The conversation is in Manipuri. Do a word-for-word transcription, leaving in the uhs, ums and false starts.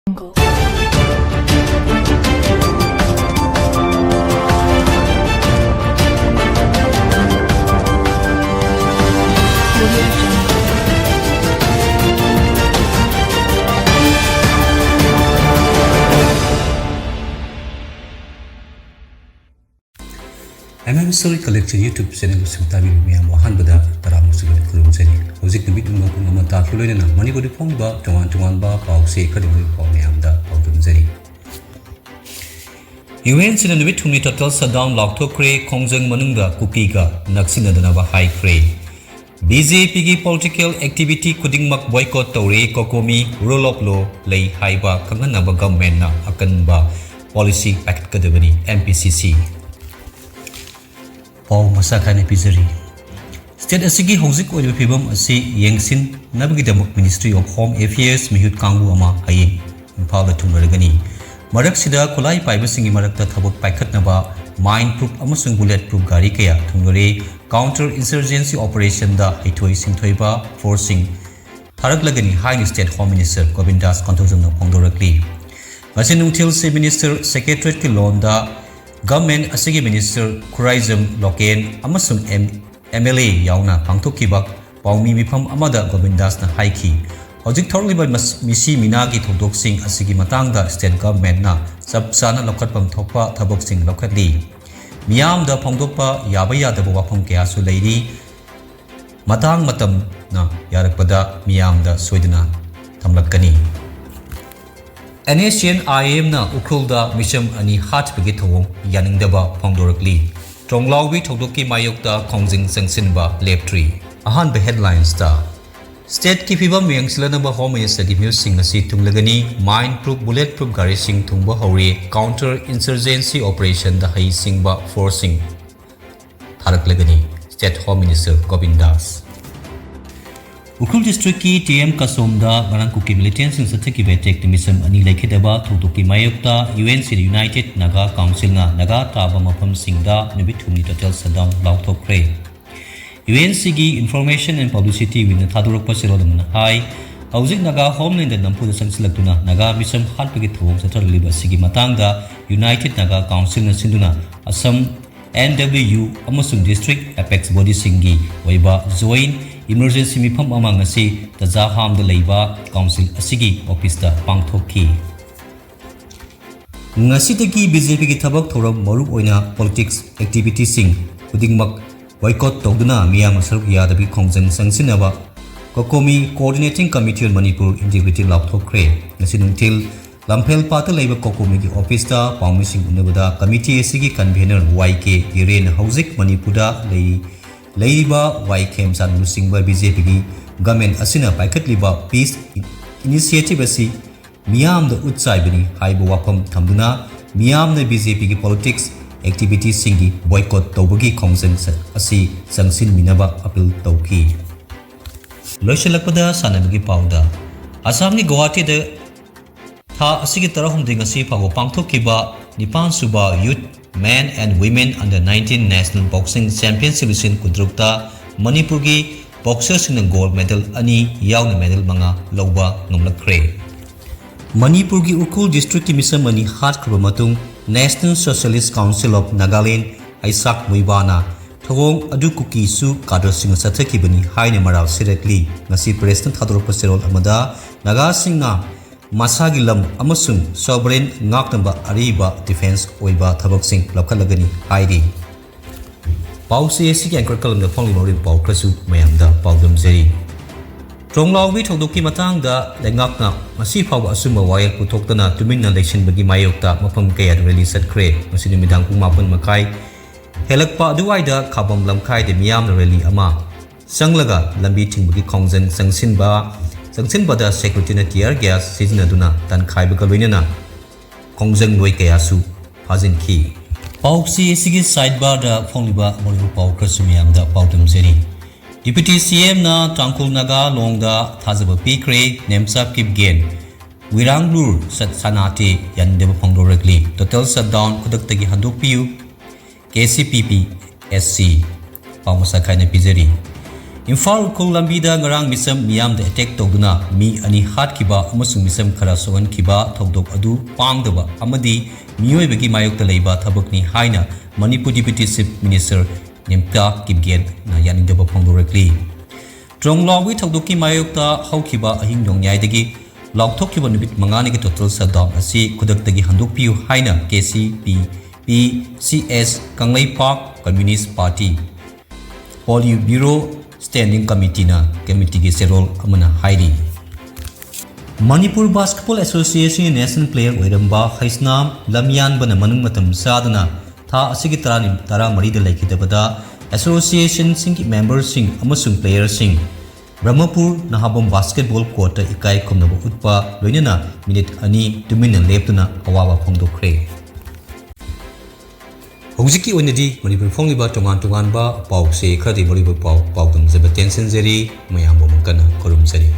M M Story Collection YouTube channel ꯁꯛꯇꯥꯛꯄꯤꯕ ꯃꯌꯥꯝꯕꯨ ꯑꯍꯥꯟꯕꯗ ꯇꯔꯥꯃꯨꯛ ꯆꯪꯅ ꯈꯨꯔꯨꯝꯖꯔꯤ꯫ ꯍꯧꯖꯤꯛ ꯅꯨꯃꯤꯠ ꯅꯨꯡꯃ ꯄꯨꯡ ꯑꯃ ꯇꯥꯈꯤꯕ ꯂꯣꯏꯅꯅ ꯃꯅꯤꯄꯨꯔꯗ ꯐꯣꯡꯂꯤꯕ ꯇꯣꯉꯥꯟ ꯇꯣꯉꯥꯟꯕ ꯄꯥꯎꯁꯦ ꯈꯔꯗꯤ ꯃꯔꯨ ꯄꯥꯎ ꯃꯌꯥꯝꯗ ꯄꯥꯎꯗꯝꯖꯔꯤ꯫ ꯌꯨ ꯑꯦꯟ ꯁꯤꯅ ꯅꯨꯃꯤꯠ ꯍꯨꯝꯅꯤ total shutdown ꯂꯥꯎꯊꯣꯛꯈ꯭ꯔꯦ꯫ ꯈꯣꯡꯖꯪ ꯃꯅꯨꯡꯗ ꯀꯨꯀꯤꯒ ꯅꯛꯁꯤꯟꯅꯗꯅꯕ ꯍꯥꯏꯈ꯭ꯔꯦ꯫ ꯕꯤ ꯖꯦ ꯄꯤꯒꯤ political activity ꯈꯨꯗꯤꯡꯃꯛ boycott ꯇꯧꯔꯦ꯫ COCOMI, rule of law ꯂꯩ ꯍꯥꯏꯕ ꯈꯪꯍꯟꯅꯕ governmentꯅ ꯑꯀꯟꯕ policy ꯄꯥꯏꯈꯠꯀꯗꯕꯅꯤ, M P C C꯫ ꯄꯥꯎ ꯃꯁꯥ ꯈꯥꯏꯅ ꯄꯤꯖꯔꯤ꯫ State ꯑꯁꯤꯒꯤ ꯍꯧꯖꯤꯛ ꯑꯣꯏꯔꯤꯕ ꯐꯤꯕꯝ ꯑꯁꯤ ꯌꯦꯡꯁꯤꯟꯅꯕꯒꯤꯗꯃꯛ Ministry of Home Affairs ꯃꯤꯍꯨꯠ ꯀꯥꯡꯕꯨ ꯑꯃ ꯍꯌꯦꯡ ꯏꯝꯐꯥꯜꯗ ꯊꯨꯡꯂꯔꯒꯅꯤ꯫ ꯃꯔꯛꯁꯤꯗ ꯈꯨꯠꯂꯥꯏ ꯄꯥꯏꯕꯁꯤꯡꯒꯤ ꯃꯔꯛꯇ ꯊꯕꯛ ꯄꯥꯏꯈꯠꯅꯕ mine proof ꯑꯃꯁꯨꯡ bullet proof ꯒꯥꯔꯤ ꯀꯌꯥ ꯊꯨꯡꯂꯔꯦ꯫ Counter insurgency operationꯗ ꯍꯩꯊꯣꯏ ꯁꯤꯡꯊꯣꯏꯕ forceꯁꯤꯡ ꯊꯥꯔꯛꯂꯒꯅꯤ ꯍꯥꯏꯅ State Home Minister ꯒꯣꯕꯤꯟꯗꯥꯁ ꯀꯣꯟꯊꯧꯖꯝꯅ ꯐꯣꯡꯗꯣꯔꯛꯂꯤ꯫ ꯉꯁꯤ ꯅꯨꯡꯊꯤꯜ Chief Minister Secretariatꯀꯤ ꯂꯣꯟꯗ government ꯑꯁꯤꯒꯤ minister ꯈꯨꯔꯥꯏꯖꯝ ꯂꯣꯀꯦꯟ ꯑꯃꯁꯨꯡ M-, M L A ꯌꯥꯎꯅ ꯄꯥꯡꯊꯣꯛꯈꯤꯕ ꯄꯥꯎꯃꯤ ꯃꯤꯐꯝ ꯑꯃꯗ ꯒꯣꯕꯤꯟꯗꯥꯁꯅ ꯍꯥꯏꯈꯤ, ꯍꯧꯖꯤꯛ ꯊꯣꯛꯂꯤꯕ ꯃꯁ-, ꯃꯤꯁꯤ ꯃꯤꯅꯥꯒꯤ ꯊꯧꯗꯣꯛꯁꯤꯡ ꯑꯁꯤꯒꯤ ꯃꯇꯥꯡꯗ state governmentꯅ ꯆꯞ ꯆꯥꯅ ꯂꯧꯈꯠꯐꯝ ꯊꯣꯛꯄ ꯊꯕꯛꯁꯤꯡ ꯂꯧꯈꯠꯂꯤ꯫ ꯃꯤꯌꯥꯝꯗ ꯐꯣꯡꯗꯣꯛꯄ ꯌꯥꯕ ꯌꯥꯗꯕ ꯋꯥꯐꯝ ꯀꯌꯥꯁꯨ ꯂꯩꯔꯤ꯫ ꯃꯇꯥꯡ ꯃꯇꯝꯅ ꯌꯥꯔꯛꯄꯗ ꯃꯤꯌꯥꯝꯗ ꯁꯣꯏꯗꯅ ꯊꯝꯂꯛꯀꯅꯤ꯫ N S C N I M ꯅ ꯎꯈ꯭ꯔꯨꯜꯗ ꯃꯤꯆꯝ ꯑꯅꯤ ꯍꯥꯠꯈꯤꯕꯒꯤ ꯊꯧꯑꯣꯡ ꯌꯥꯅꯤꯡꯗꯕ ꯐꯣꯡꯗꯣꯔꯛꯂꯤ꯫ ꯇ꯭ꯔꯣꯡꯂꯥꯎꯕꯤ ꯊꯧꯗꯣꯛꯀꯤ ꯃꯥꯌꯣꯛꯇ ꯈꯣꯡꯖꯪ ꯆꯪꯁꯤꯟꯕ ꯂꯦꯞꯇ꯭ꯔꯤ꯫ ꯑꯍꯥꯟꯕ headlinesꯇ stateꯀꯤ ꯐꯤꯕꯝ ꯌꯦꯡꯁꯤꯜꯂꯅꯕ Home Ministerꯒꯤ ꯃꯤꯍꯨꯠꯁꯤꯡ ꯑꯁꯤ ꯊꯨꯡꯂꯒꯅꯤ꯫ Mine proof, bullet proof ꯒꯥꯔꯤꯁꯤꯡ ꯊꯨꯡꯕ ꯍꯧꯔꯦ꯫ Counter insurgency operationꯗ ꯍꯩꯁꯤꯡꯕ forceꯁꯤꯡ ꯊꯥꯔꯛꯂꯒꯅꯤ, State Home Minister ꯒꯣꯕꯤꯟꯗꯥꯁ꯫ Ukhrul districtꯀꯤ T M ꯀꯁꯣꯝꯗ ꯉꯔꯥꯡ ꯀꯨꯀꯤ militantꯁꯤꯡ ꯆꯠꯊꯈꯤꯕ attackꯇ ꯃꯤꯆꯝ ꯑꯅꯤ ꯂꯩꯈꯤꯗꯕ ꯊꯧꯗꯣꯛꯀꯤ ꯃꯥꯌꯣꯛꯇ U N C United Naga Councilꯅ Naga ꯇꯥꯕ ꯃꯐꯝꯁꯤꯡꯗ ꯅꯨꯃꯤꯠ ꯍꯨꯝꯅꯤ total shutdown ꯂꯥꯎꯊꯣꯛꯈ꯭ꯔꯦ꯫ U N Cꯒꯤ Information and Publicity Wingꯅ ꯊꯥꯗꯣꯔꯛꯄ ꯆꯦꯔꯣꯜ ꯑꯃꯅ ꯍꯥꯏ, ꯍꯧꯖꯤꯛ ꯅꯥꯒꯥ ꯍꯣꯝꯂꯦꯟꯗ ꯅꯝꯐꯨꯗ ꯆꯪꯁꯤꯜꯂꯛꯇꯨꯅ ꯅꯥꯒꯥ ꯃꯤꯁꯝ ꯍꯥꯠꯄꯒꯤ ꯊꯧꯑꯣꯡ ꯆꯠꯊꯔꯛꯂꯤꯕ ꯑꯁꯤꯒꯤ ꯃꯇꯥꯡꯗ ꯌꯨꯅꯥꯏꯇꯦꯗ ꯅꯥꯒꯥ ꯀꯥꯎꯟꯁꯤꯜꯅ ꯁꯤꯟꯗꯨꯅ ꯑꯁꯝ, ꯑꯦꯟ ꯗꯕ꯭ꯂꯤꯎ ꯌꯨ ꯑꯃꯁꯨꯡ ꯗꯤꯁꯇ꯭ꯔꯤꯛ ꯑꯦꯄꯦꯛꯁ ꯕꯣꯗꯤꯁꯤꯡꯒꯤ ꯑꯣꯏꯕ ꯖꯣꯏꯟ ꯏꯃꯔꯖꯦꯟꯁꯤ ꯃꯤꯐꯝ ꯑꯃ ꯉꯁꯤ ꯇꯖꯥꯍꯥꯝꯗ ꯂꯩꯕ ꯀꯥꯎꯟꯁꯤꯜ ꯑꯁꯤꯒꯤ ꯑꯣꯐꯤꯁꯇ ꯄꯥꯡꯊꯣꯛꯈꯤ꯫ ꯉꯁꯤꯗꯒꯤ ꯕꯤ ꯖꯦ ꯄꯤꯒꯤ ꯊꯕꯛ ꯊꯧꯔꯝ, ꯃꯔꯨꯑꯣꯏꯅ ꯄꯣꯂꯤꯇꯤꯛꯁ ꯑꯦꯛꯇꯤꯚꯤꯇꯤꯁꯤꯡ ꯈꯨꯗꯤꯡꯃꯛ ꯕꯣꯏꯀꯣꯠ ꯇꯧꯗꯨꯅ ꯃꯤꯌꯥꯝꯅ ꯁꯔꯨꯛ ꯌꯥꯗꯕꯒꯤ ꯈꯣꯡꯖꯪ ꯆꯪꯁꯤꯟꯅꯕ ꯀꯣꯀꯣꯃꯤ ꯀꯣꯑꯣꯔꯗꯤꯅꯦꯇꯤꯡ ꯀꯃꯤꯇꯤ ꯑꯣꯟ ꯃꯅꯤꯄꯨꯔ ꯏꯟꯇꯤꯒ꯭ꯔꯤꯇꯤ ꯂꯥꯎꯊꯣꯛꯈ꯭ꯔꯦ꯫ ꯉꯁꯤ ꯅꯨꯡꯊꯤꯜ ꯂꯝꯐꯦꯜ ꯄꯥꯠꯇ ꯂꯩꯕ ꯀꯣꯀꯣꯃꯤꯒꯤ ꯑꯣꯐꯤꯁꯇ ꯄꯥꯎꯃꯤꯁꯤꯡ ꯎꯅꯕꯗ ꯀꯃꯤꯇꯤ ꯑꯁꯤꯒꯤ ꯀꯟꯚꯦꯅꯔ ꯋꯥꯏ ꯀꯦ ꯕꯤꯔꯦꯟꯅ ꯍꯧꯖꯤꯛ ꯃꯅꯤꯄꯨꯔꯗ ꯂꯩ, ꯂꯩꯔꯤꯕ ꯋꯥꯏ ꯈꯦꯝꯆꯥꯟ ꯂꯨꯆꯤꯡꯕ ꯕꯤ ꯖꯦ ꯄꯤꯒꯤ ꯒꯃꯦꯟ ꯑꯁꯤꯅ ꯄꯥꯏꯈꯠꯂꯤꯕ ꯄꯤꯁ ꯏꯅꯤꯁꯤꯌꯦꯇꯤꯚ ꯑꯁꯤ ꯃꯤꯌꯥꯝꯗ ꯎꯠ ꯆꯥꯏꯕꯅꯤ ꯍꯥꯏꯕ ꯋꯥꯐꯝ ꯊꯝꯗꯨꯅ ꯃꯤꯌꯥꯝꯅ ꯕꯤ ꯖꯦ ꯄꯤꯒꯤ ꯄꯣꯂꯤꯇꯤꯛꯁ ꯑꯦꯛꯇꯤꯚꯤꯇꯤꯁꯤꯡꯒꯤ ꯕꯣꯏꯀꯣꯠ ꯇꯧꯕꯒꯤ ꯈꯣꯡꯖꯪ ꯑꯁꯤ ꯆꯪꯁꯤꯟꯃꯤꯟꯅꯕ ꯑꯄꯤꯜ ꯇꯧꯈꯤ꯫ ꯂꯣꯏꯁꯤꯜꯂꯛꯄꯗ ꯁꯥꯟꯅꯕꯒꯤ ꯄꯥꯎꯗ, ꯑꯁꯥꯝꯒꯤ ꯒꯨꯋꯥꯍꯥꯇꯤꯗ ꯊꯥ ꯑꯁꯤꯒꯤ ꯇꯔꯥꯍꯨꯝꯗꯣꯏ ꯉꯁꯤ ꯐꯥꯎꯕ ꯄꯥꯡꯊꯣꯛꯈꯤꯕ ꯅꯤꯄꯥꯟ ꯁꯨꯕ Youth Men and Women Under nineteen National Boxing Championship ꯂꯤꯁꯤꯡ ꯀꯨꯟꯇꯔꯨꯛꯇ ꯃꯅꯤꯄꯨꯔꯒꯤ ꯕꯣꯛꯁꯔꯁꯤꯡꯅ ꯒꯣꯜꯗ ꯃꯦꯗꯜ ꯑꯅꯤ ꯌꯥꯎꯅ ꯃꯦꯗꯜ ꯃꯉꯥ ꯂꯧꯕ ꯉꯝꯂꯛꯈ꯭ꯔꯦ꯫ ꯃꯅꯤꯄꯨꯔꯒꯤ ꯎꯈ꯭ꯔꯨꯜ ꯗꯤꯁꯇ꯭ꯔꯤꯛꯀꯤ ꯃꯤꯁꯝ ꯑꯅꯤ ꯍꯥꯠꯈ꯭ꯔꯕ ꯃꯇꯨꯡ National Socialist Council of Nagaland, ꯑꯩꯁꯥꯛ ꯃꯨꯏꯕꯥꯅ ꯊꯧꯑꯣꯡ ꯑꯗꯨ ꯀꯨꯀꯤꯁꯨ ꯀꯥꯗ꯭ꯔꯁꯤꯡꯅ ꯆꯠꯊꯈꯤꯕꯅꯤ ꯍꯥꯏꯅ ꯃꯔꯥꯜ ꯁꯤꯔꯛꯂꯤ꯫ ꯉꯁꯤ ꯄ꯭ꯔꯦꯁꯅ ꯊꯥꯗꯣꯔꯛꯄ ꯆꯦꯔꯣꯜ ꯑꯃꯗ ꯅꯥꯒꯥꯁꯤꯡꯅ ꯃꯁꯥꯒꯤ ꯂꯝ ꯑꯃꯁꯨꯡ ꯁꯣꯚꯔꯦꯟ ꯉꯥꯛꯅꯕ ꯑꯔꯤꯕ ꯗꯤꯐꯦꯟꯁ ꯑꯣꯏꯕ ꯊꯕꯛꯁꯤꯡ ꯂꯧꯈꯠꯂꯒꯅꯤ ꯍꯥꯏꯔꯤ꯫ ꯄꯥꯎꯆꯦ ꯑꯁꯤꯒꯤ ꯑꯦꯡꯀꯔ ꯀꯂꯝꯗ ꯐꯣꯡꯂꯤꯕ ꯃꯔꯨꯑꯣꯏꯕ ꯄꯥꯎ ꯈꯔꯁꯨ ꯃꯌꯥꯝꯗ ꯄꯥꯎꯗꯝꯖꯔꯤ꯫ ꯇ꯭ꯔꯣꯡꯂꯥꯎꯒꯤ ꯊꯧꯗꯣꯛꯀꯤ ꯃꯇꯥꯡꯗ ꯂꯩꯉꯥꯛꯅ ꯉꯁꯤ ꯐꯥꯎꯕ ꯑꯆꯨꯝꯕ ꯋꯥꯌꯦꯜ ꯄꯨꯊꯣꯛꯇꯅ ꯇꯨꯃꯤꯟꯅ ꯂꯩꯁꯤꯟꯕꯒꯤ ꯃꯥꯌꯣꯛꯇ ꯃꯐꯝ ꯀꯌꯥꯗ ꯔꯦꯂꯤ ꯆꯠꯈ꯭ꯔꯦ꯫ ꯉꯁꯤ ꯅꯨꯃꯤꯗꯥꯡ ꯄꯨꯡ ꯃꯥꯄꯟ ꯃꯈꯥꯏ ꯍꯦꯜꯂꯛꯄ ꯑꯗꯨꯋꯥꯏꯗ ꯈꯥꯕꯝ ꯂꯝꯈꯥꯏꯗ ꯃꯤꯌꯥꯝꯅ ꯔꯦꯂꯤ ꯑꯃ ꯆꯪꯂꯒ ꯂꯝꯕꯤ ꯊꯤꯡꯕꯒꯤ ꯈꯣꯡꯖꯪ ꯆꯪꯁꯤꯟꯕ, ꯆꯪꯁꯤꯟꯕꯗ ꯁꯦꯀ꯭ꯌꯨꯔꯤꯇꯤꯅ ꯇꯤꯌꯔ ꯒ꯭ꯌꯥꯁ ꯁꯤꯖꯤꯟꯅꯗꯨꯅ ꯇꯥꯟꯈꯥꯏꯕꯒ ꯂꯣꯏꯅꯅ ꯈꯣꯡꯖꯪꯂꯣꯏ ꯀꯌꯥꯁꯨ ꯐꯥꯖꯤꯟꯈꯤ꯫ ꯄꯥꯎꯆꯦ ꯑꯁꯤꯒꯤ ꯁꯥꯏꯠ ꯕꯥꯔꯗ ꯐꯣꯡꯂꯤꯕ ꯃꯔꯨꯑꯣꯏꯕ ꯄꯥꯎ ꯈꯔꯁꯨ ꯃꯌꯥꯝꯗ ꯄꯥꯎꯗꯝꯖꯔꯤ꯫ ꯗꯤꯄ꯭ꯌꯨꯇꯤ ꯁꯤ ꯑꯦꯝꯅ ꯇꯥꯡꯈꯨꯜ ꯅꯥꯒꯥ ꯂꯣꯡꯗ ꯊꯥꯖꯕ ꯄꯤꯈ꯭ꯔꯦ꯫ ꯅꯦꯝꯆꯥ ꯀꯤꯞꯒꯦꯟ ꯋꯤꯔꯥꯡꯂꯨꯔ ꯁꯠ ꯁꯅꯥꯇꯤ ꯌꯥꯅꯤꯡꯗꯕ ꯐꯣꯡꯗꯣꯔꯛꯂꯤ꯫ Total shutdown ꯈꯨꯗꯛꯇꯒꯤ ꯍꯟꯗꯣꯛꯄꯤꯌꯨ꯫ ꯀꯦ ꯁꯤ ꯄꯤ ꯄꯤ ꯑꯦꯁ ꯁꯤ ꯄꯥꯎ ꯃꯁꯛ ꯈꯥꯏꯅ ꯄꯤꯖꯔꯤ꯫ ꯏꯝꯐꯥꯜ ꯎꯈ꯭ꯔꯨꯜ ꯂꯝꯕꯤꯗ ꯉꯔꯥꯡ ꯃꯤꯆꯝ ꯃꯤꯌꯥꯝꯗ ꯑꯦꯇꯦꯛ ꯇꯧꯗꯨꯅ ꯃꯤ ꯑꯅꯤ ꯍꯥꯠꯈꯤꯕ ꯑꯃꯁꯨꯡ ꯃꯤꯆꯝ ꯈꯔ ꯁꯣꯛꯍꯟꯈꯤꯕ ꯊꯧꯗꯣꯛ ꯑꯗꯨ ꯄꯥꯡꯗꯕ ꯑꯃꯗꯤ ꯃꯤꯑꯣꯏꯕꯒꯤ ꯃꯥꯌꯣꯛꯇ ꯂꯩꯕ ꯊꯕꯛꯅꯤ ꯍꯥꯏꯅ ꯃꯅꯤꯄꯨꯔ Deputy Chief Minister ꯅꯦꯝꯇꯥ ꯀꯤꯞꯒꯦꯟꯅ ꯌꯥꯅꯤꯡꯗꯕ ꯐꯣꯡꯗꯣꯔꯛꯂꯤ꯫ ꯇ꯭ꯔꯣꯡꯂꯥꯎꯒꯤ ꯊꯧꯗꯣꯛꯀꯤ ꯃꯥꯌꯣꯛꯇ ꯍꯧꯈꯤꯕ ꯑꯍꯤꯡ ꯅꯣꯡꯌꯥꯏꯗꯒꯤ ꯂꯥꯎꯊꯣꯛꯈꯤꯕ ꯅꯨꯃꯤꯠ ꯃꯉꯥꯅꯤꯒꯤ total shutdown ꯑꯁꯤ ꯈꯨꯗꯛꯇꯒꯤ ꯍꯟꯗꯣꯛꯄꯤꯌꯨ ꯍꯥꯏꯅ K C P P C S Kangleipak Communist Party Politburo Standing Committeeꯅ committeeꯒꯤ ꯆꯦꯔꯣꯜ ꯑꯃꯅ ꯍꯥꯏꯔꯤ꯫ ꯃꯅꯤꯄꯨꯔ Basketball Associationꯒꯤ national player ꯑꯣꯏꯔꯝꯕ ꯍꯩꯁꯅꯥꯝ ꯂꯝꯌꯥꯟꯕꯅ ꯃꯅꯨꯡ ꯃꯇꯝ ꯆꯥꯗꯅ ꯊꯥ ꯑꯁꯤꯒꯤ ꯇꯔꯥꯅꯤ-, ꯇꯔꯥꯃꯔꯤꯗ ꯂꯩꯈꯤꯗꯕꯗ associationꯁꯤꯡꯒꯤ memberꯁꯤꯡ ꯑꯃꯁꯨꯡ playerꯁꯤꯡ ꯕ꯭ꯔꯍ꯭ꯃꯄꯨꯔ ꯅꯍꯥꯕꯣꯝ basketball courtꯇ ꯏꯀꯥꯏ ꯈꯨꯝꯅꯕ ꯎꯠꯄ ꯂꯣꯏꯅꯅ ꯃꯤꯅꯤꯠ ꯑꯅꯤ ꯇꯨꯃꯤꯟꯅ ꯂꯦꯞꯇꯨꯅ ꯑꯋꯥꯕ ꯐꯣꯡꯗꯣꯛꯈ꯭ꯔꯦ꯫ ꯍꯧꯖꯤꯛꯀꯤ ꯑꯣꯏꯅꯗꯤ ꯃꯅꯤꯄꯨꯔ ꯐꯣꯡꯂꯤꯕ ꯇꯣꯉꯥꯟ ꯇꯣꯉꯥꯟꯕ ꯄꯥꯎꯁꯦ ꯈꯔꯗꯤ ꯃꯔꯨꯑꯣꯏꯕ ꯄꯥꯎ, ꯄꯥꯎ ꯇꯝꯖꯕ ꯇꯦꯟꯁꯤꯟꯖꯔꯤ꯫ ꯃꯌꯥꯝꯕꯨ ꯑꯃꯨꯛ ꯀꯟꯅ ꯈꯨꯔꯨꯝꯖꯔꯤ꯫